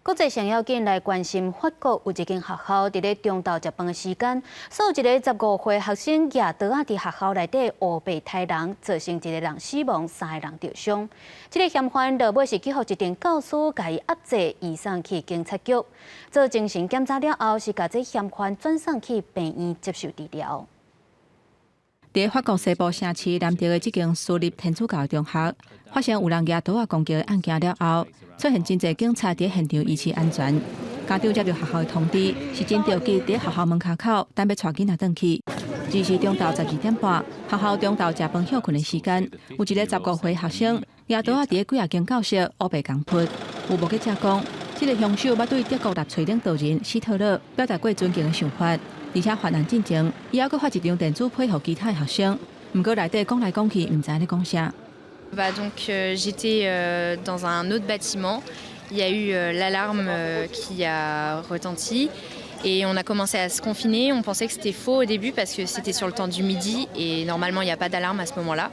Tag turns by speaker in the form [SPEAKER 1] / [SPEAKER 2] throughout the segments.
[SPEAKER 1] 國際上要緊來關心，法國有一間學校佇咧中晝食飯的時間，煞有一个15歲學生舉刀仔佇學校內底烏白刣人，造成一个人死亡，三个人著傷。這个嫌犯落尾是去予一陣教師共伊壓制，移送去警察局做精神檢查了後，是共這嫌犯轉送去病院接受治療。
[SPEAKER 2] 佇法國西部城市南德的這間私立天主教中學，發生有人舉刀仔攻擊的案件了後，出現真濟警察佇現場維持安全。家長接著學校的通知，是真著急佇學校門跤口等欲帶囡仔轉去。這是中晝12點半，學校中晝食飯歇睏的時間，有一个15歲學生舉刀仔佇幾仔間教室烏白共撲。有目擊者講，這个兇手捌對德國納粹領導人希特勒表達過尊敬的想法。而且犯案進前，伊猶閣發一張電子批予其他的學生，毋過內底講來講去，毋知咧講啥。
[SPEAKER 3] Bah donc j'étais dans un autre bâtiment. Il y a eu l'alarme qui a retenti et on a commencé à se confiner. On pensait que c'était faux au début parce que c'était sur le temps du midi et normalement il n'y a pas d'alarme à ce moment-là.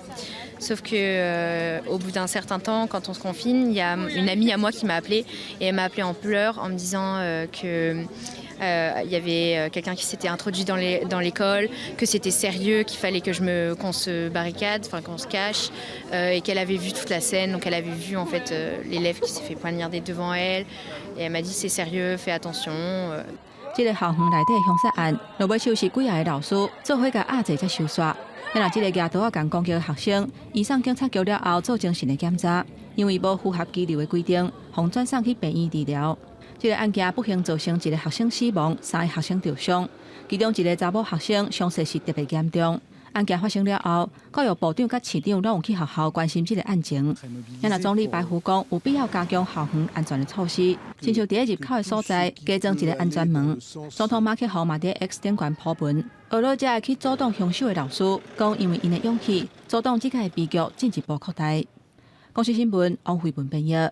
[SPEAKER 3] Sauf que au bout d'un certain temps, quand on se confine, il y a une amie à moi qui m'a appelée et elle m'a appelée en pleurs en me disant que il y avait quelqu'un qui s'était introduit dans l'école, que c'était sérieux, qu'il fallait qu'on se barricade, enfin qu'on se cache, et qu'elle avait vu toute la scène. Donc elle avait vu en fait l'élève qui s'est fait poignarder devant elle, et elle m'a dit: c'est sérieux, fais attention.
[SPEAKER 2] 這个校園內底兇殺案，落尾手是幾个老師做伙共壓制才收煞。若這个舉刀仔共攻擊的學生，移送警察局了後做精神的檢查，因為無符合羈留的規定，予轉送去病院治療。這个案件不幸造成一个學生死亡，三个學生著傷，其中一个查某學生傷勢是特別嚴重。案件發生了後，教育部長佮市長攏有去學校關心這个案情。若總理白胡講，有必要加強校園安全的措施，親像佇入口的所在加裝一个安全門。總統馬克宏嘛佇 X 頂懸 po 文，呵咾這个去阻擋兇手的老師，講因為𪜶的勇氣，阻擋這個悲劇進一步擴大。公視新聞王慧文編譯。